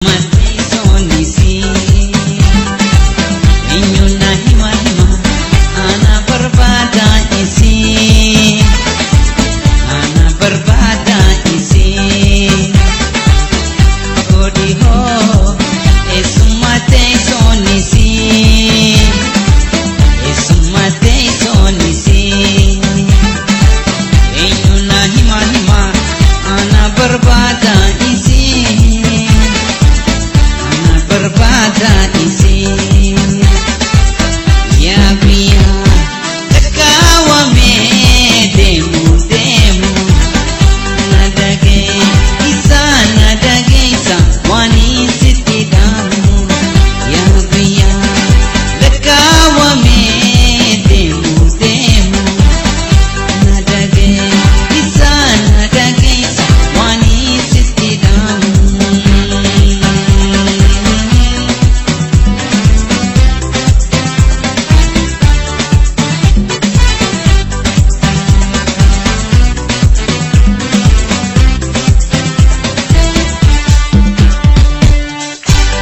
Mateessoonisi eenyu na hima hima ana barbaada isii ana barbaada isii godhi hoo eessummaa teessoonisi eessummaa teessoonisi eenyu na hima hima ana barbaada isii. Barbaada isii yaa guyyaa lakkaawamee deemu deemu na dhagee isa na dhageessa waan sitti dhaamu yaa guyyaa lakkaawamee deemu deemu na dhagee isa na dhageessa waan sitti dhaamu.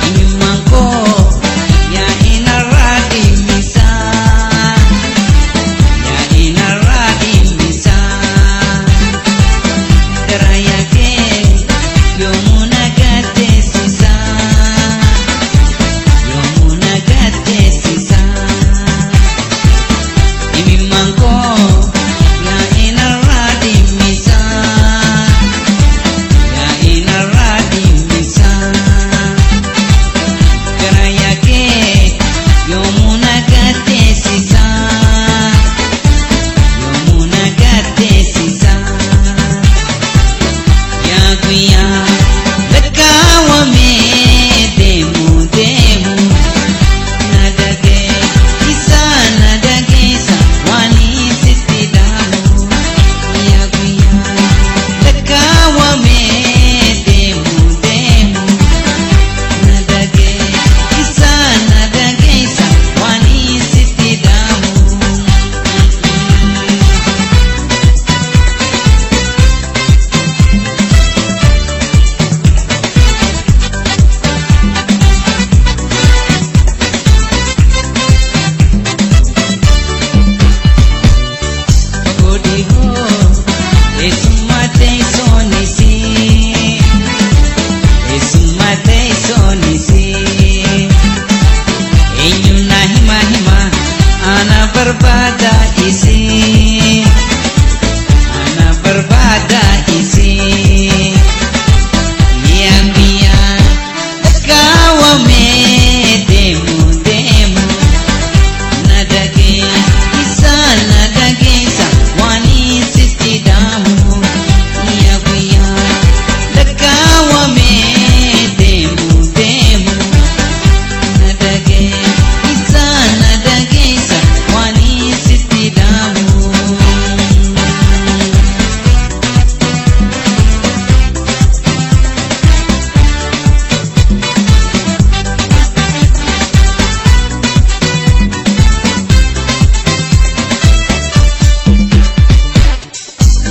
Imimmaan koo yaa'inarraa dhimmisaa yaa'inarraa dhimmisaa garaa yaakee yoomuu na gateessisaa yoomuu na gateessisaa imimmaan koo yaa'inarraa dhimmisaa yaa'inarraa dhimmisaa. Garaa yaakee yoomuu na gateessisaa yoomuu na gateessisaa yaa guyyaa lakkaawamee deemu deemu na dhagee isa na dhageessa waan sitti dhaamu yaa guyyaa lakkaawamee deemu deemu. Na dhagee isa na dhageessa waan sitti dhaamu. Godhi hoo eessummaa teessoonisi eessummaa teessoonisi eenyu na hima hima ana barbaada isii ana barbaada isii yaa guyyaa lakkaawamee deemu deemu. Na dhagee isa na dhageessa waan sitti dhaamu yaa guyyaa lakkaawamee deemu deemu na dhagee isa na dhageessa waan sitti dhaamu.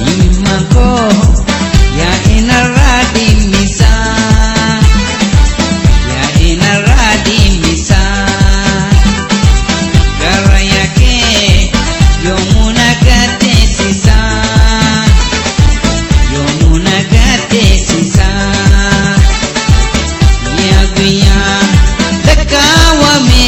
Imimmaan koo yaa'inarraa dhimmisaa yaa'inarraa dhimmisaa gara yaakee yoomuu na gateessisaa yoomuu na gateessisaa yaa guyyaa lakkaawamee.